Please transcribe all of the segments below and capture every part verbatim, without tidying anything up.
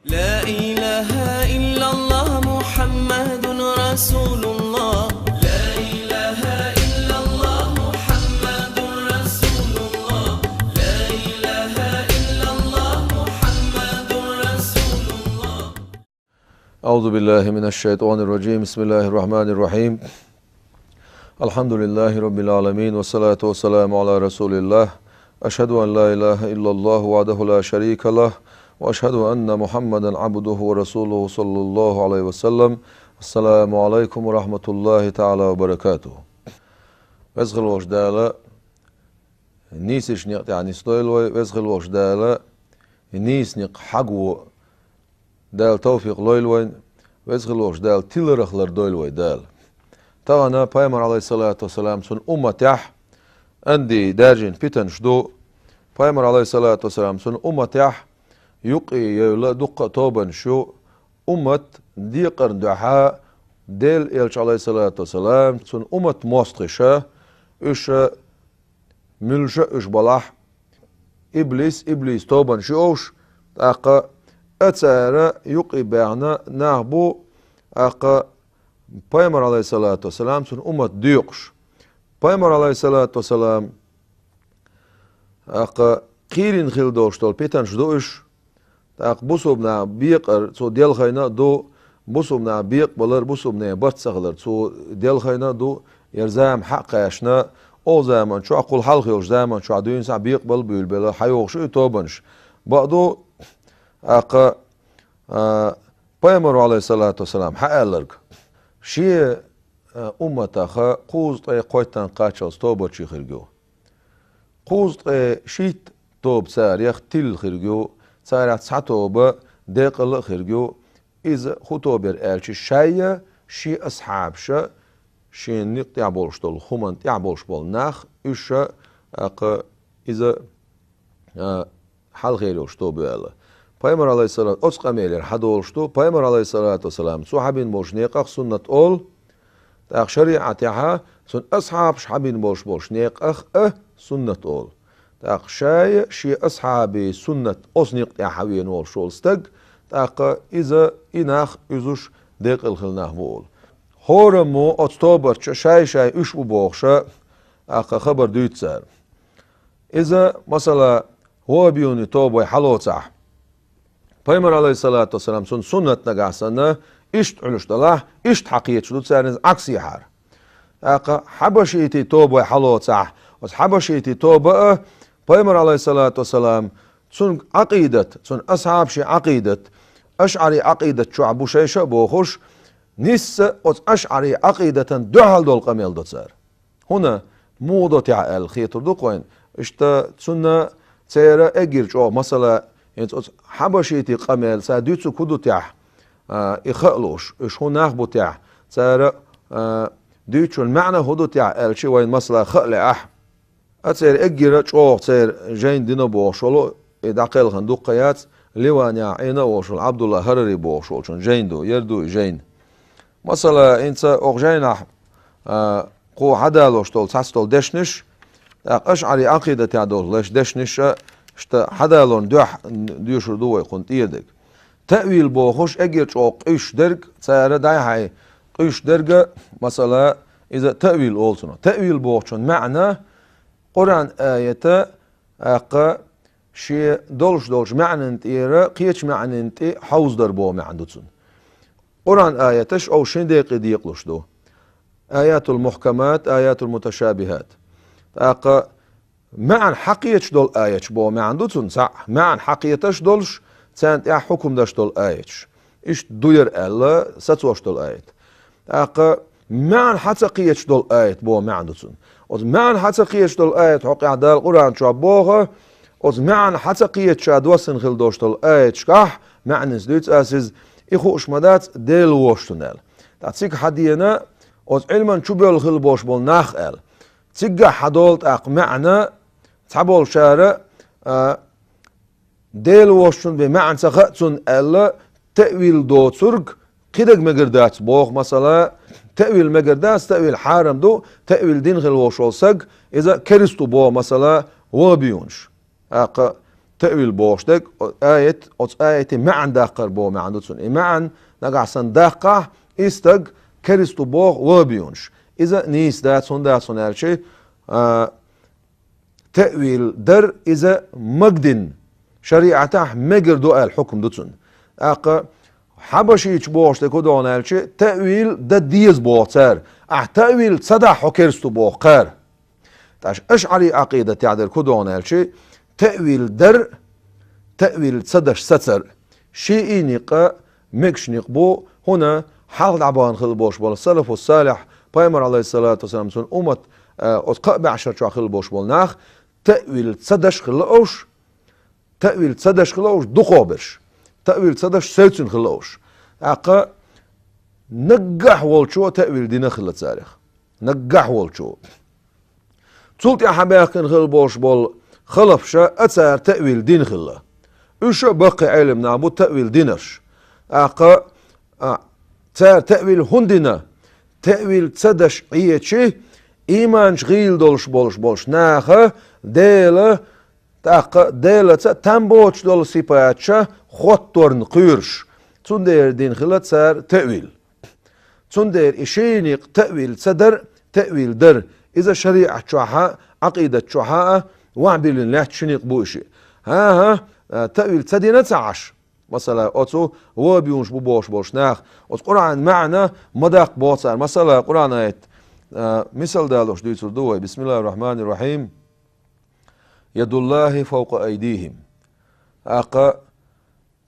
لا إله إلا الله محمد رسول الله. لا إله إلا الله محمد رسول الله. لا إله إلا الله محمد رسول الله. أعوذ بالله من الشيطان الرجيم. بسم الله الرحمن الرحيم. الحمد لله رب العالمين، والصلاة والسلام على رسول الله. أشهد أن لا إله إلا الله وحده لا شريك له، وأشهد أن محمدا عبده ورسوله صلى الله عليه وسلم. السلام عليكم ورحمة الله تعالى وبركاته. Веза хилла волчу Дала нийсачу некъа тӀехь нисдойла вай, веза хилла волчу Дала нийса некъ хьаго Дала тавфикъ лойла вайна, веза хилла волчу Дала тиларх лардойла вай Дала. Тахана Пайхамар, алейхиссалату вассалам, цуьнан умматехь анди даьржина питанаш ду. Пайхамар, алейхиссалату вассалам, цуьнан умматехь юккъе евлла дуккха а тобанаш ю. Уммат декъарна дуьхьа Делан Элча, алейхиссалату вассалам, цуьнан уммат мостагӀаша, уьш муьлша уьш балахь, иблис, иблис тобанаш ю уьш, тӀаккха а цара юккъе баьхна нах бу, тӀаккха Пайхамар, алейхиссалату вассалам, цуьнан уммат доькъуш. Пайхамар, алейхиссалату вассалам, тӀаккха кхийрина хилла долуш долу питанаш ду уьш, тӀаккха бусулба нах бекъар цо делхайна а ду, бусулба нах бекъабалар, бусулба нехан барт ца хилар цо делхайна а ду, яра зама хьа а кхаьчна, олу заман чохь, кхул хьалха йолчу заман чохь дуьйна схьа бекъабала буьйлабелла хьайогӀуш ю и тобанаш. Бакъду, тӀаккха, а, Пайхамаро, алейхиссалату вассалам, хьааьлларг, шен, а, умматаха кхузткъе кхойттан кхаччалц тобанаш хир ю. Кхузткъе шийтта тоба царех тилла хир ю, царех цхьа тоба декъала а хир ю. Иза хӀун тоба яра аьлча, шайна, шен асхьабаша, шен некъа тӀехь болуш долу, хӀуманна тӀехь болуш болу нах, уьш а, тӀаккха иза, а, хьалхара йолуш тоба ю аьлла. Пайхамар, алейхиссалату, оцу къамелера хьадолуш ду, Пайхамар, алейхиссалату вассалам, цо хьабина болчу некъах суннат олу, тӀаккха шариӀатехь цуьнан асхьабаша хьабина болуш болчу некъах а суннат олу. ТӀаккха шайна, шен асхьабийн суннат оцу некъа тӀехь хьавеана волуш волу стаг, тӀаккха иза, и нах уьзуш декъала хилла нах бу олу. ХӀораммо оцу тобанашца шай-шай уьш бу бохуша, тӀаккха хабар дуьйцу цара. Иза, масала, ваххабийн тоба вай хьалоцахь, Пайхамар, алейхиссалату вассалам, цуьнан суннат нагахь санна, иштта Ӏуьллуш далахь, иштта хьакхеташ ду царна иза Ӏаксехьара. ТӀаккха хьабашитийн тоба вай хьалоцахь, оцу хьабашитийн тоба а, Пайхамар, алейхиссалату вассалам, цуьнан Ӏакъидат, цуьнан асхьабийн Ӏакъидат, ашӀарийн Ӏакъидат чохь бу шайша а бохуш, нисса оцу ашӀарийн Ӏакъидатан дуьхьал долу къамел до цара. ХӀунда, муха до техьа аьлла хетар ду-кх вайна. Иштта цунна церан эггара чӀогӀа масала, хӀинца оцу хьабашитийн къамел, цара дуьйцург хӀун ду техьа, а, и хаа лууш, уьш хӀун нах бу техьа, цара, а, дуьйцучун маьӀна хӀун ду техьа аьлча, вайна масала хаа лаахь. А церан эггара чӀогӀа церан жайна дина бохуш волу, и дӀакхелхина дуккха яц, Ливанехь Ӏийна а волуш волу Ӏабдулла Харари бохуш волчун жайна ду, яра ду и жайна. Масала, хӀинца окху жайнахь, а, кху хьадалош долу цхьацца долу дешнаш, тӀаккха ашӀарийн Ӏакъидатехь долу лайш дешнаш а, иштта хьадалонна дуьхьа доьшур ду вай кхунна тӀера дерг. Таъвил бохуш эггара чӀогӀа къуьйсуш дерг, цара дӀай-хьай къуьйсуш дерг а, масала, иза таъвил олу цунах. Таъвил бохучун маьӀна, Къуръан аята, тӀаккха шен долуш долчу маьӀнан тӀера кхечу маьӀнан тӀе хьовзадар боху маьӀна ду цунна. Къуръан аяташ оха шин декъе декъалуш ду. Аятул мухкамат, аятул муташабихат. ТӀаккха маьӀна хьакхеташ долу аяташ боху маьӀна ду цунна, цхьаъ, маьӀна хьакхеташ долуш, царна тӀехь хьукум деш долу аяташ. Иштта ду яра аьлла, сацош долу аят. ТӀаккха маьӀна хьа ца кхеташ долу аят боху маьӀна ду цунна. Оцу маьӀна хьа ца кхеташ долу аят хьокъехь Дала Къуръан чохь боху, оцу маьӀна хьа ца кхеташ ша доссина хила долуш долу аяташкахь, маьӀнанца дуьйцу аса иза, и хууш ма дац, Дела воцчунна аьлла. ТӀаккха цига хьадеана, оцу Ӏилман чу боьлла хила болуш болу нах аьлла. Цигахь хьадолу тӀаккха маьӀна, цхьаболчара, а, Дела воцчунна бен маьӀна ца хаьа цунна аьлла, таъвил доцург кхидерг мегар дац боху, масала, таъвил мегар дац, таъвил хьарам ду, таъвил дина хила волуш волу саг, иза керста ву боху, масала, ваххабиюнаш. ТӀаккха Таъвил бохуш дерг, о, аят, оцу аятан маьӀна даккхар боху маьӀна ду цуьнан. И маьӀна нагахь санна даккхахь, и стаг керста ву боху ваххабинаша. Иза нийса дац, хӀунда аьлча, а, таъвил дар иза магадина, шариӀатехь мегар ду аьлла хьукам ду цуьнан. ТӀаккха хьабашийча бохуш дерг хӀун ду аьлча, таъвил дан деза боху цара. Ахьа таъвил ца дахь хьо керста ву боху кхара. ТӀаккха ашӀари Ӏакъидатехь дерг хӀун ду аьлча, таъвил дар, таъвил ца даш сацар. Шиъ а никъ а мегаш никъ бу, хӀунда хьалха дӀабахана хилла болуш болу салафу салихь, пайхамар, Ӏалайхиссалату вассалам, цуьнан уммат, а, оцу кхаа бӀешар чохь хилла болуш болу нах, таъвил ца даш хилла уьш, таъвил ца даш хилла уьш дукхахберш, таъвил ца даш севцина хилла уьш. ТӀаккха наггахь волчо таъвил дина хилла царах. Наггахь волчо. Цул тӀаьхьа баьхкина хилла болуш болу халафша а цара таъвил дина хилла. Уьш а баккхий Ӏелам нах бу таъвил динарш. ТӀаккха, а, цара таъвил хӀунда дина? Таъвил ца даш Ӏечи, ийманчу гӀийла долуш болуш болуш наха Дела, тӀаккха Делаца там боцуш долу сипаташа хоттарна кхоьруш. Цундела дина хилла цара таъвил. Цундела и ши никъ, таъвил ца дар, таъвил дар. Иза шариӀат чохь а, Ӏакъидат чохь а вахьбиллина лаьтташ ши никъ бу и шиъ. ХӀан-хӀа, а, таъвил ца дина ца Ӏаш. Масала, оцу ваххабинаша бу бохуш болуш нах, оцу Къуръан маьӀна ма даккха боху цара. Масала, Къуръан аят, а, мисал далош дуьйцур ду вай. Бисмиллахир-рахманир-рахим. Ядуллахи фавкъа айдихим. ТӀаккха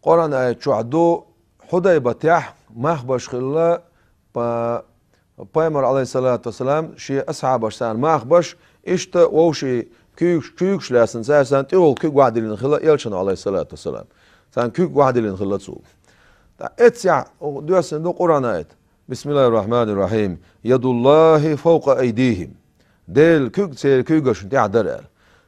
Къуръан аят чохь ду, Хьудайбатехь мах беш хилла па-, пайхамар, Ӏалайхиссалату вассалам, шен асхьабаш царна мах беш, иштта вовшийн куьйгаш, куьйгаш лаьцна цара царна тӀехула куьг вахьдиллина хилла элчано, Ӏалайхиссалату вассалам. Царна куьг вахьдиллина хилла цо. ТӀаккха эццехь доьссина ду Къуръан аят. Бисмиллахир-рахманир-рахим. Ядуллахи фавкъа айдихим. Делан куьг церан куьйгашна тӀехь дара аьлла.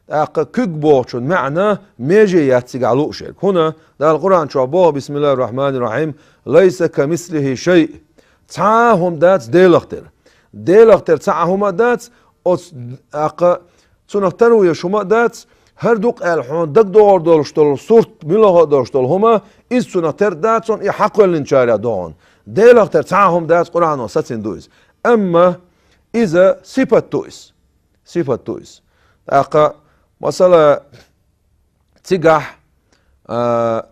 ТӀаккха куьг бохучун маьӀна меже яц цигахь лууш ерг. ХӀунда Дала Къуръан чохь боху, Бисмиллахир-рахманир-рахим, лайса камислихи шай. Цхьа а хӀума дац Делах тера. Делах тера цхьа а хӀума а дац, оцу, тӀаккха цунах таро еш хӀума а дац, хӀара дукха аьлла хьуна дагадогӀур долуш долу сурт, муьлхха а долуш долу хӀума, иза цунах тера дац хьуна, и хьакхоьллинчарех ду хьуна. Делах тера цхьа а хӀума дац, Къуръано сацина ду иза. Амма иза сипат ду иза. Сипат ду иза. ТӀаккха, масала, цигахь, а,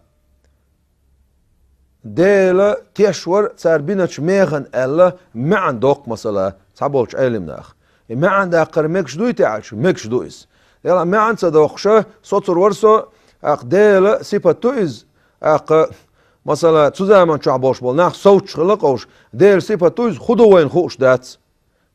Дела тешвар цара биначу механа аьлла маьӀна доккху, масала, цхьаболчу Ӏелам наха. И маьӀна даккхар мегаш дуй те аьлча, мегаш ду иза. Дела маьӀна ца доккхуша, соцур вара со, тӀаккха Дела сипат ду иза, тӀаккха, масала, цу заман чохь болуш болу нах совцуш хилла къовш, Дела сипат ду иза, хӀун ду вайна хууш дац.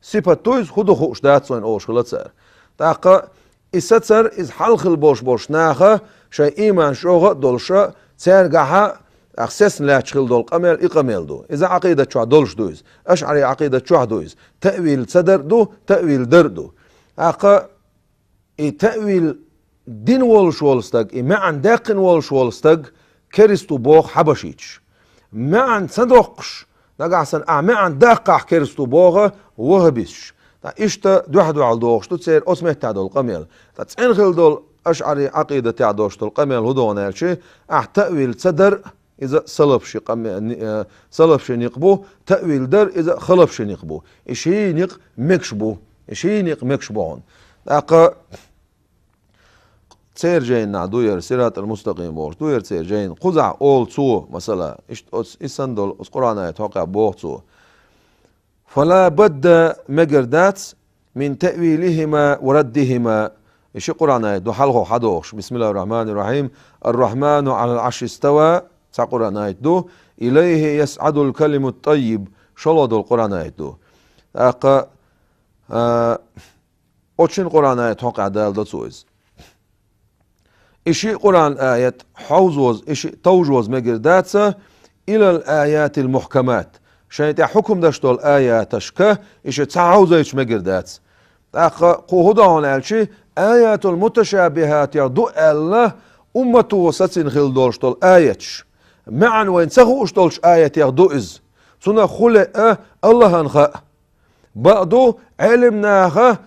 Сипат ду иза, хӀун ду хууш дац вайна олуш хилла цара. ТӀаккха и сацар, иза хьалха хилла болуш болуш наха, шайн ийман чӀогӀа а долуша, цаьргахьа, тӀаккха сецна лаьтташ хилла долу къамел и къамел ду. Иза Ӏакъидат чохь долуш ду иза. АшӀари Ӏакъидат чохь ду иза. Таъвил ца дар а ду, таъвил дар а ду. ТӀаккха и таъвил дина волуш волу стаг, и маьӀна даьккхина волуш волу стаг керста ву боху хьабашийчаш. МаьӀна ца доккхуш, нагахь санна ахьа маьӀна даккхахь керста ву боху ваххабисташ. Ткъа иштта дуьхь-дуьхьал дохуш ду церан оцу меттехь долу къамел. Ткъа цӀена хилла долу ашӀари Ӏакъидатехь долуш долу къамел хӀун ду аьлча, ахьа таъвил ца дар, иза салафши къаме-, ни-, э, салафши никъ бу, таъвил дар, иза халафши никъ бу. И ши никъ мегаш бу. И ши никъ мегаш бу хьуна. ТӀаккха церан жайнахь ду яра, сиратал мустакъим бохуш ду яра церан жайна. Кхузахь олу цо, масала, иштта оцу, и санна долу оцу Къуръан аят хьокъехь боху цо. Фала бадда, мегар дац, мин таъвилихима ва раддихима. И ши Къуръан аят ду хьалхо хьадохуш. Бисмиллахир-рахманир-рахим. Ар-Рахману алал Ӏарши става, цхьа Къуръан аят ду. Илайхи ясӀадул калимут таййиб, шолгӀа долу Къуръан аят ду. ТӀаккха, а, оцу шина Къуръан аят хьокъехь даладо цо иза. И ши Къуръан аят хьовзоз, и ши товжоз мегар дац, илал аятил мухкамат. Шайн тӀехь хьукум даш долу аяташка и ши ца хьовзайча мегар дац. ТӀаккха кху хӀун ду хьуна аьлча, аятул муташабихатех ду аьлла, уммато сацина хилла долуш долу аяташ. МаьӀна вайна ца хууш долчу аятех ду иза. Цунах хӀун леа, Аллахьан хаьа. Бакъду, Ӏелам наха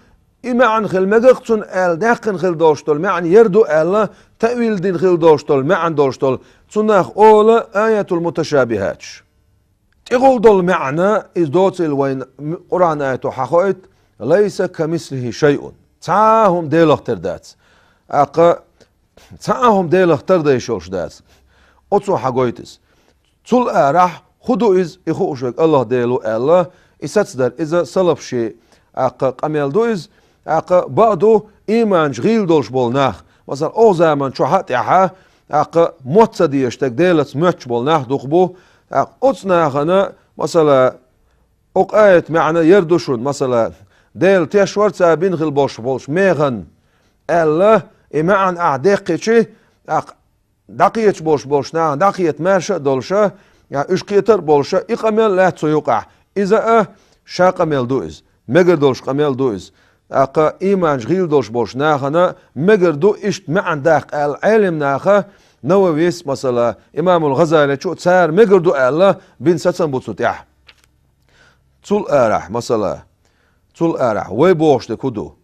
и маьӀна хила мегаш цунна аьлла, даьккхина хила долуш долу маьӀна яр ду аьлла, таъвил дина хила долуш долу маьӀна долуш долу, цунах олу аятул муташабихаташ. ТӀехула долу маьӀна, иза доцийла вайна Къуръан аято хьахоуьйту: «Лайса камислихи шайъун». Цхьа а хӀума Делах тера дац. ТӀаккха цхьа а хӀума Делах тардайш йолуш дац. Оцо хьагойту иза. Цул арахь, хӀун ду иза, и хууш верг АллахӀ Дела ву аьлла, и сацдар иза салафашийн, тӀаккха, къамел ду иза, тӀаккха, бакъ ду, ийманаш гӀийла долуш болу нах. Масала, оха заман чохь а тӀаьхьа, тӀаккха, мотт ца дезаш дерг Делаца моьттуш болу нах дукха бу, тӀаккха, оцу нахана, масала, окху аят маьӀна яр ду шуна, масала, Дела теш вара цара бина хила болуш болчу механа аьлла, и маьӀна ахь деккхичи, тӀаккха, дӀакхеташ болуш болчу нахана дӀакхета маьрша а долуша, я уьш кхетар а болуша, и къамел лаьтта цу юкъахь. Иза а ша къамел ду иза, мегар долуш къамел ду иза. ТӀаккха ийманаш гӀийла долуш болчу нахана мегар ду иштта маьӀна даккха аьлла, Ӏелим наха, Нававис, масала, имамул ГӀазаличу, цара мегар ду аьлла, бина сацам бу цу тӀехь. Цул арахь, масала, цул арахь, вай бохуш дерг хӀун ду?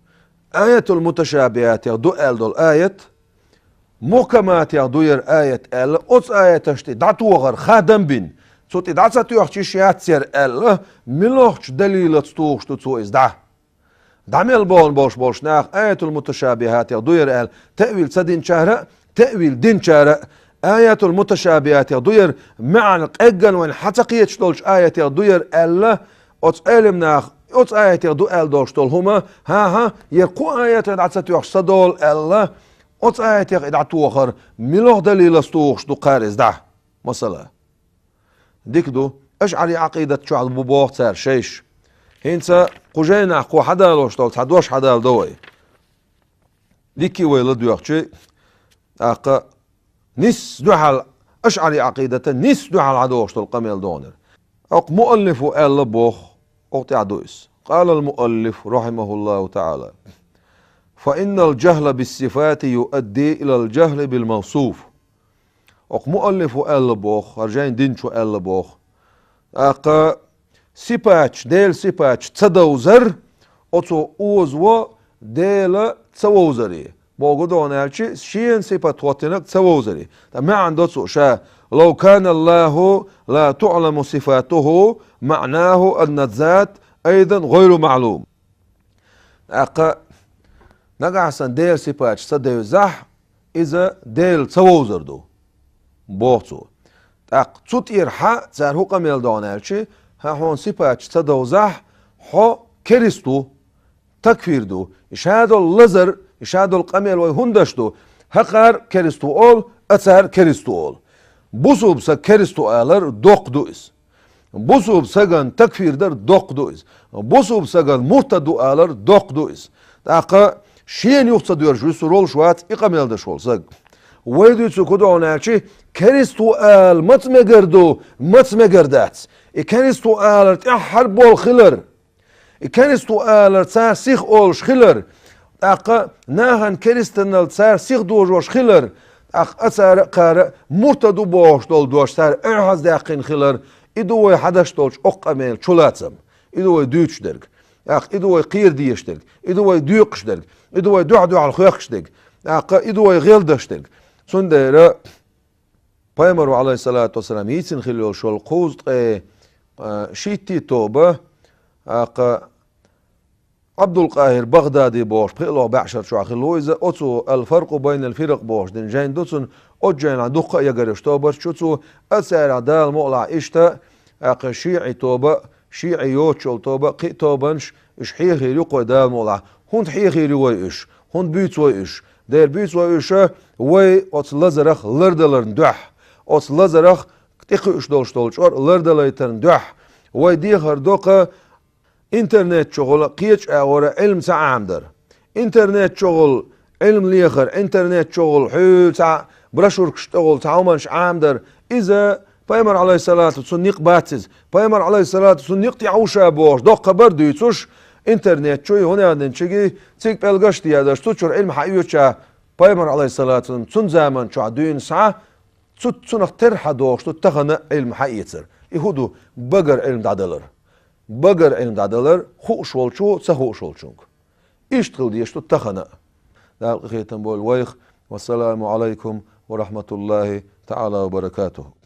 Аятул муташабихатех ду аьлла долу аят, мухкаматех ду яра аят аьлла, оцу аяташ тӀе дӀатохар хадам бина, цу тӀе дӀа ца тоьхча йиш яц яра аьлла, муьлхачу далилаца тухуш ду цо иза дӀа? Дӏа мел бохьун болуш болчу наха аятул муташабихатех дуьйр аьлла, таъвил ца динчара а, таъвил динчара а, аятул муташабихатех дуьйр, маьӏна къеггина вайна хьан ца кхеташ долчу аятех дуьйр аьлла, оцу Ӏелам наха оцу аятех ду аьлла долуш долу хӀума, хӀан-хӀа, яра кху аятах дӏа ца тоьхча ца долу аьлла, оцу аятех и дӏатохар, муьлха далилаца тухуш ду кхара иза дӏа? Масала. Дика ду. Ашъари Ӏакъидат чохь бу боху цара шайш. ХӀинца кху жайнахь кхо хьадалош долу цхьа дош хьадала до вай. Дика вай ладоьгӀчи, тӀаккха нисса дуьхьал, ашъари Ӏакъидата нисса дуьхьал хьадогӀуш долу къамел догӀунера. Окху муаллифу аьлла боху, окху тӀехь ду иза. قال المؤلف رحمه الله تعالى: فإن الجهل بالصفات يؤدي إلى الجهل بالموصوف. Окху муаллифу аьлла боху, хӀара жайн динчо аьлла боху. ТӀаккха сипаташ, Делан сипаташ ца довзар, оцо озаво Дела ца вовзаре. Боху догӀун аьлчи, шена сипат хӀоттинарг ца вовзаре. Ткъа маьӀна до цо ша: لو كان الله لا تعلم صفاته معناه أن الذات أيضا غير معلوم. ТӀаккха нагахь санна Делан сипаташ ца девзахь, иза Дела ца вовзар ду, боху цо. ТӀаккха цу тӀера хьа цара хӀун къамел догӀун аьлчи, хьан хьуна сипаташ ца довзахь, хьо керист ву, такфир ду. И ша долу лазар, и ша долу къамел вай хӀунда даш ду? ХӀокхара керист ву олу, оцара керист ву олу. Бусулба саг керист ву алар доккха ду иза. Бусулба саган такфир дар доккха ду иза. Бусулба саган муртад ву алар доккха ду иза. ТӀаккха шена юха ца доьржу вуьсур волуш вац и къамел даш волу саг. Вай дуьйцу кху догӀун аьлчи, керист ву ала маца мегар ду, маца мегар дац. И керист ву алар тӀаьххьара болу хилар. И керист ву алар цара сиха олуш хилар, тӀаккха нахана керистанал цара сиха дожош хилар, тӀаккха оцара а кхара а муртад ву бохуш долу дош цара охьаздаьккхина хилар, и ду вай хьадаш долчу окху къамелан чулацам, и ду вай дуьйцуш дерг, тӀаккха и ду вай кхера дезаш дерг, и ду вай доькъуш дерг, и ду вай дуьхь-дуьхьал хоьхкуш дерг, тӀаккха и ду вай гӀелдаш дерг. Цундела Пайхамаро, Ӏалайхиссалату вассалам, йийцина хилла йолуш йолу кхузткъе, а, шийтта тоба, тӀаккха Ӏабдулкъахир Багъдади бохуш, пхиъ бӀешар чохь хилла ву иза, оцо «Ал-фаркъу байнал фиракъ» бохуш дина жайн ду цуьнан, оцу жайнахь дуккха а ягареш тобарш ю цо, а царах Дала мукъалахь иштта, тӀаккха шиӀи тоба, шиӀи йоцуш йолу тоба, кхин а тобанаш, уьш хьехийр ю кхой Дала мукъалахь. ХӀунда хьехийр ю вай уьш? ХӀунда буьйцу вай уьш? Дера буьйцу вай уьш, вай оцу лазарах лардаларна дуьхьа, оцу лазарах тӀекхуьуш долуш долу чкъор лардалайтарна дуьхьа. Вай дехар доккха интернет чухула кхечу агӀора Ӏилма ца Ӏамадар. Интернет чухула Ӏилма лехар, интернет чухула хьуьйцу цхьа брошюркаш тӀехула цхьа хӀуманаш Ӏамадар. Иза Пайхамар, Ӏалайхиссалату, цунна никъ бац иза. Пайхамар, Ӏалайхиссалату, цунна никъ тӀехь ву ша бохуш, доккха хабар дуьйцуш, интернет чуй, хӀунда аьлла динчигий, цига пӀелгаш а дедаш, цу чуьра Ӏилма хьаоьцуча, Пайхамар, Ӏалайхиссалату, цунна заман чохь дуьйна схьа, цу, цунах терра хьадогӀуш ду тахана Ӏилма хьаэцар. И хӀун ду? Багара Ӏилма дӀадалар. Багара Ӏилма дӀадалар, хууш волчо ца хууш волчуьнга. Иштта хила дезаш ду тахана а. Дала къахетам болба вайх. Вассаламу Ӏалайкум ва рахьматуллахӀи таӀала ва баракатухӀ.